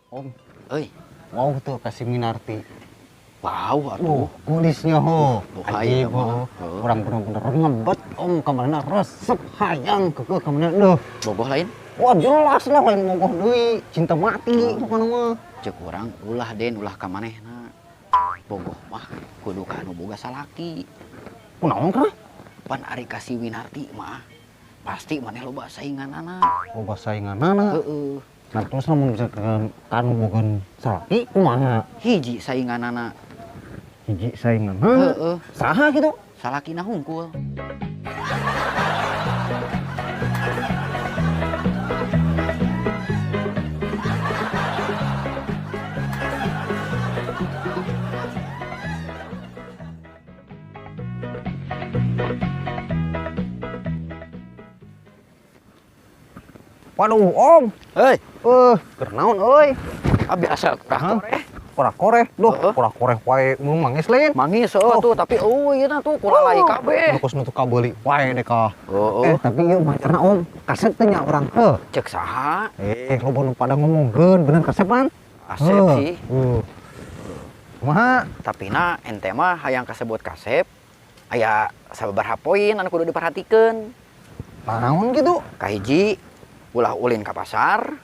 Om. Euy. Wow tuh kasih Minarti. Wow atuh. Kulisnya ho. Ajib ho. Orang bener-bener ngebet om kamarana resep hayang kekeh kamarana duh. Bogoh lain? Wah jelas lah lain bogoh deui, cinta mati pokona mah. Cek urang ulah den ulah ka manehna. Bogoh mah kudu ka anu boga salaki. Kunaon kah? Pan ari ka si Winarti mah pasti maneh loba sainganana. Loba sainganana? Heeh. Nah terus lamun misalkan kanu boga salaki kumaha? Hiji sainganana. Hiji sainganana? Heeh. Saha kitu? Salakina hungkul. Waduh, Om. Hei. Keur naon euy? Ah biasa korak-koreh. Korak-koreh. Duh, korak-koreh wae mun mangis lain. Mangis heuh tuh, tapi euy ieu tuh kulalai kabeh. Kos nu kabeuli wae deh ka. Heeh. Tapi ieu macarna Om, kasep teh nya urang heuh. Cek saha? Loba nu pada ngomongkeun bener kasep pan? Asep sih. Kumaha? Tapi na ente mah hayang kasebut kasep aya sababaraha poin anu kudu diperhatikeun. Naon kitu? Kahiji ulah ulin ka pasar.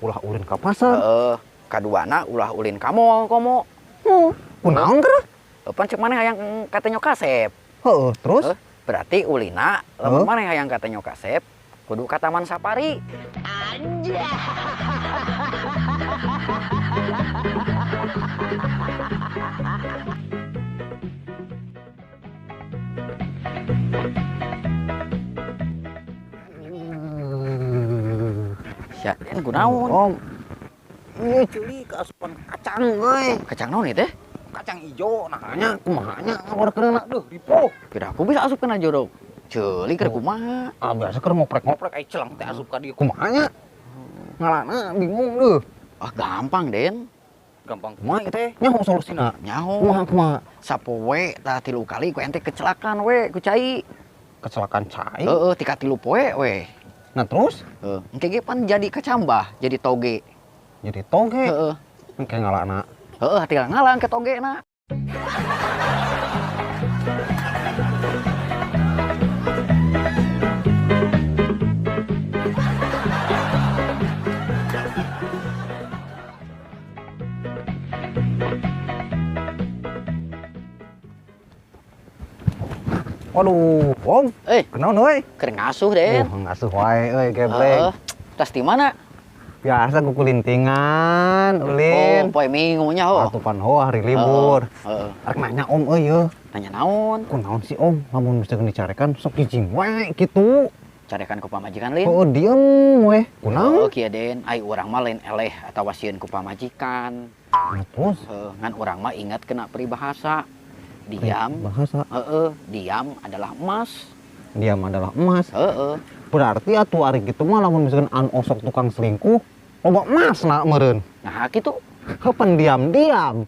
Ulah ulin ka pasar? Heeh. Kaduana ulah ulin ka mall komo. Kunaon keur? Pan cek maneh hayang katenyo kasep. Heeh, terus? Berarti ulina lamun maneh hayang katenyo kasep kudu ka Taman Safari. Anjay. Ya, kunaon? Om. Ieu ceuli kaasupan kacang euy. Kacang naon ieu teh? Kacang ijo nah nya kumaha nya ngawarkeunna duh ripuh. Kira aku bisa asup kana jorok. Ceuli keur kumaha? Ah biasa keur ngoprek-ngoprek ai celang teh asup ka dieu kumaha nya? Ngalana bingung deuh. Ah gampang, Den. Gampang kumaha ieu teh? Nyaho solusina? Nyaho. Kumaha kumaha? Sapoe tah 3 kali ku ente kecelakaan we ku cai. Kecelakaan cai? Heeh, tika 3 poe we. Nah terus? Engke ge pan jadi kecambah, jadi toge. Jadi toge? Heeh. Engke ngalana. Heeh, tinggal ngalang ke toge na. Waduh, Om. Kunaon euy? Keur ngasuh, Den. Ngasuh wae euy, gebleng. Tas di mana? Biasa kukulintingan, ulin. Oh, poe Minggu nya ho. Atuh pan ho hari libur. Heeh. Arek nanya Om euy yeuh. Nanya naon? Kunaon sih Om, lamun misalkan dicarekan sok jijing wae kitu. Carekan ku pamajikan lin? Heeh, diem we. Kunaon? Oh, kieu Den, ai urang mah lain eleh atawa sieun ku pamajikan. Nah, terus? Ngan urang mah ingat kena peribahasa. Diam. Bahasa. Heeh, diam adalah emas. Diam adalah emas. Heeh. Berarti atuh ari kitu mah lamun misalkan anu osok tukang selingkuh, loba emas na meureun. Nah, kitu. Heuh, pendiam-diam.